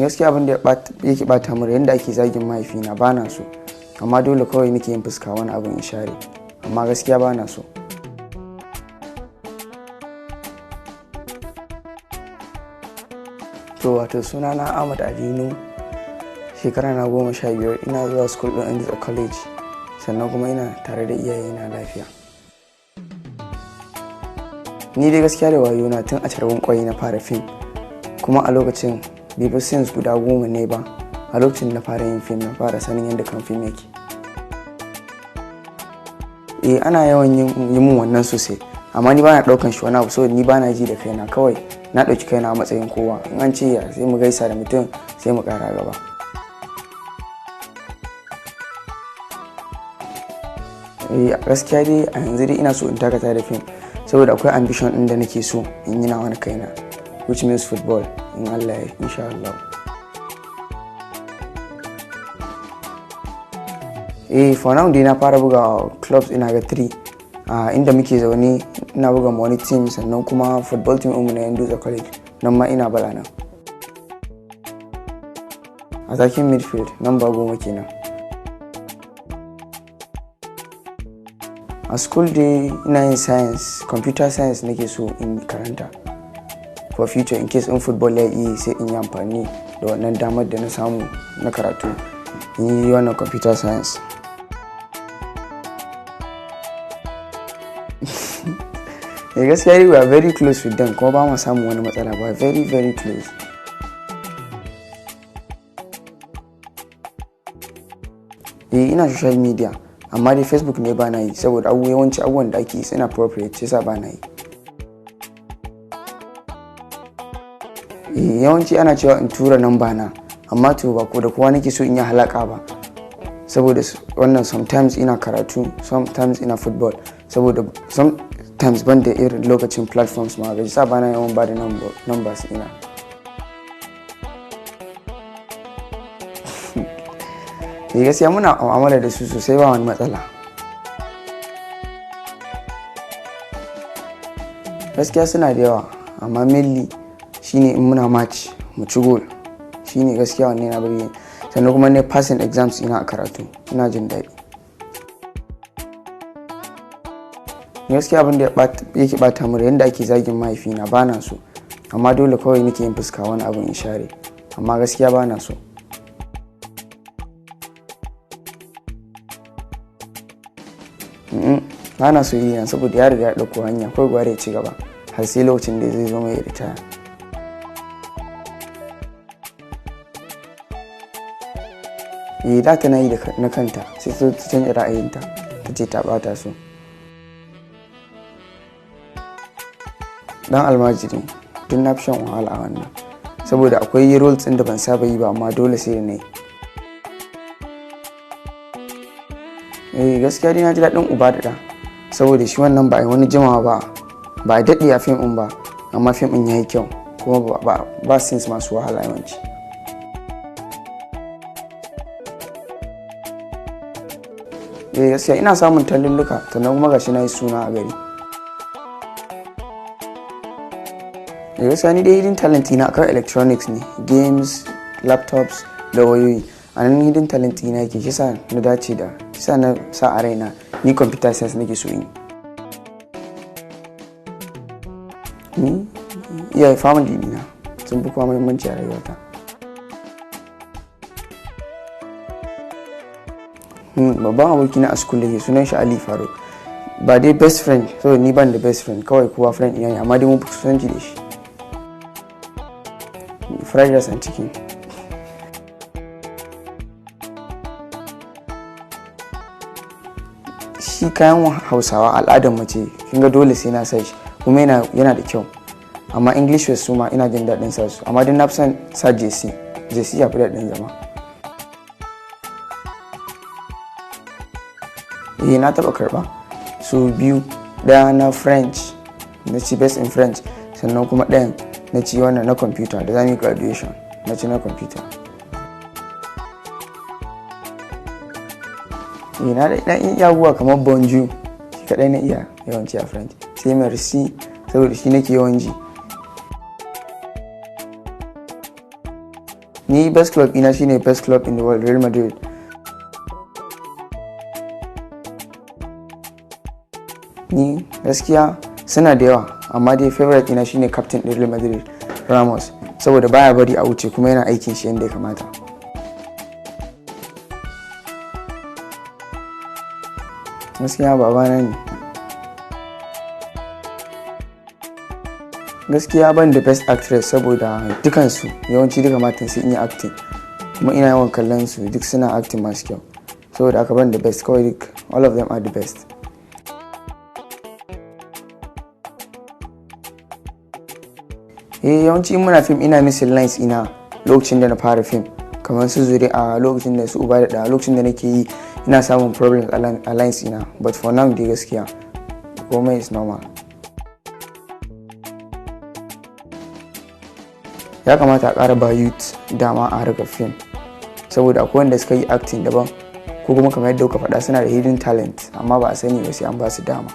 Gaskiya abin da yake bata mu yanda ake zagin mahaifina ba na so, amma dole kawai nake yin fuska wani abin in share, amma gaskiya ba na so. To wato sunana Ahmad Alinu, shekara na 15, ina zuwa school ɗin Andrews College, sannan kuma ina tare da iyayena lafiya. Ni dai gaskiya da wayona tun a carbin kwai na fara fim, kuma a lokacin bai fi scenes guda 10 ne ba, a lokacin na fara yin fim na fara sanin yadda kan fim yake. Eh, ana yawan yi mun wannan sosai, amma ni bana ɗaukan shi wani abu saboda ni bana ji da kaina, kawai na ɗauki kaina a matsayin kowa. In an ce ya sai mu gaisa da mutum sai mu ƙara gaba. Eh, gaskiya dai a yanzu dai ina so in dakata da fim saboda akwai ambition ɗin da nake so in yi nawa na kaina, which means football, in Allah ya insha Allah. Eh, for now dai na fara buga clubs, ina ga 3 inda muke zaune ina buga wani team, sannan kuma football team ɗinmu na Andrews College nan ma ina bala nan. Attacking midfield, number 10 kenan. A school dai ina yin science, computer science nake so in karanta for future, in case in football ya yi sai in yi amfani da wannan damar da na samu na karatu in yi wannan computer science. Eh, gaskiya we are very close with them, kuma ba mu samun wani matsala ba, very very close. Eh, ina social media, amma dai Facebook ne ba na yi saboda yawanci abubuwan da ake yi suna appropriate, sai sa ba na yi. Eh, yawanci ana cewa in tura namba na, amma to ba ko da kowa nake so in yi halaka ba saboda wannan sometimes ina karatu, sometimes ina football, saboda sometimes ban da irin lokacin platforms ma gaji sa bana yawan ba da numbers ina. Eh, gaskiya muna mu'amala da su sosai, ba wani matsala. Gaskiya suna da yawa, amma mainly shine in muna match mu ci goal, shine gaskiya wannan yana burge ni. Sannan kuma ne passing exams ina a karatu, ina jin daɗi. Gaskiya abin da yake bata mu yanda ake zagin mahaifina ba na so, amma dole kawai nake yin fuska wani abin in share, amma gaskiya ba na so. Ba na so yi saboda ya riga ya ɗauko hanya, kawai gwara ya ci gaba har sai lokacin da zai zo mai ritaya. Eh, da tana yi da na kanta sai ta canza ra'ayinta ta ce ta bata so. Dan almajiri duk na fi shan wahala a wannan saboda akwai roles ɗin da ban saba yi ba, amma dole sai da na yi. Eh, gaskiya dai na ji daɗin Uba da Ɗa saboda shi wannan ba a yi wani jimawa ba, ba a daɗe a fim ɗin ba, amma fim ɗin ya yi kyau kuma ba scenes masu wahala yawanci. Eh, gaskiya ina samun tallulluka, sannan kuma gashi na yi suna a gari. Eh, gaskiya ni dai hidden talent ina akan electronics ne, games, laptops da wayoyi. A nan hidden talent ina yake, shi sa na dace da shi sa na sa a raina ni computer science nake so yi. Ni iyaye family dina sun fi kowa muhimmanci a rayuwata. Babban abokina a school yake, sunan shi Ali Faruk. Ba dai best friend, saboda ni ban da best friend, kawai kowa friend ina ne, amma dai mun fi kusanci da shi. Fried rice and chicken. Shi kayan Hausawa al'adar mace, kin ga dole sai na sa shi, kuma yana da kyau. Amma English wear su ma ina jin daɗin sa su, amma dai na fi son sa JC. JC ya fi daɗin zama. Eh, na taɓa karɓa su biyu, ɗaya na French, na ci best in French, sannan kuma ɗayan na ci wannan na computer da zamu yi graduation, na ci na computer. Eh, na iya abubuwa kamar bonjour, shi kaɗai na iya yawanci a French, sai merci saboda shi nake yawan ji. Ni best club ina shine best club in the world, Real Madrid. Ni gaskiya suna da yawa, amma dai favorite ina shine captain din Real Madrid, Ramos, saboda baya bari a wuce kuma yana aikin shi yadda ya kamata. Gaskiya babana ne. Gaskiya ban da best actress, saboda dukansu, yawanci duka matan sun yi acting, kuma ina yawan kallon su, duk suna acting masu kyau. Saboda aka ban da best, kawai duk all of them are the best. Eh, yawanci in muna fim ina missing lines ina lokacin da na fara fim, kamar su zuri a lokacin da su uba da da lokacin da nake yi, ina samun problems a lines ina, but for now dai gaskiya komai is normal. Ya kamata a ƙara ba youth dama a harkar fim, saboda akwai wanda suka yi acting daban, ko kuma kamar yadda kuka faɗa, suna da hidden talent amma ba a sani ba, sai an ba su dama.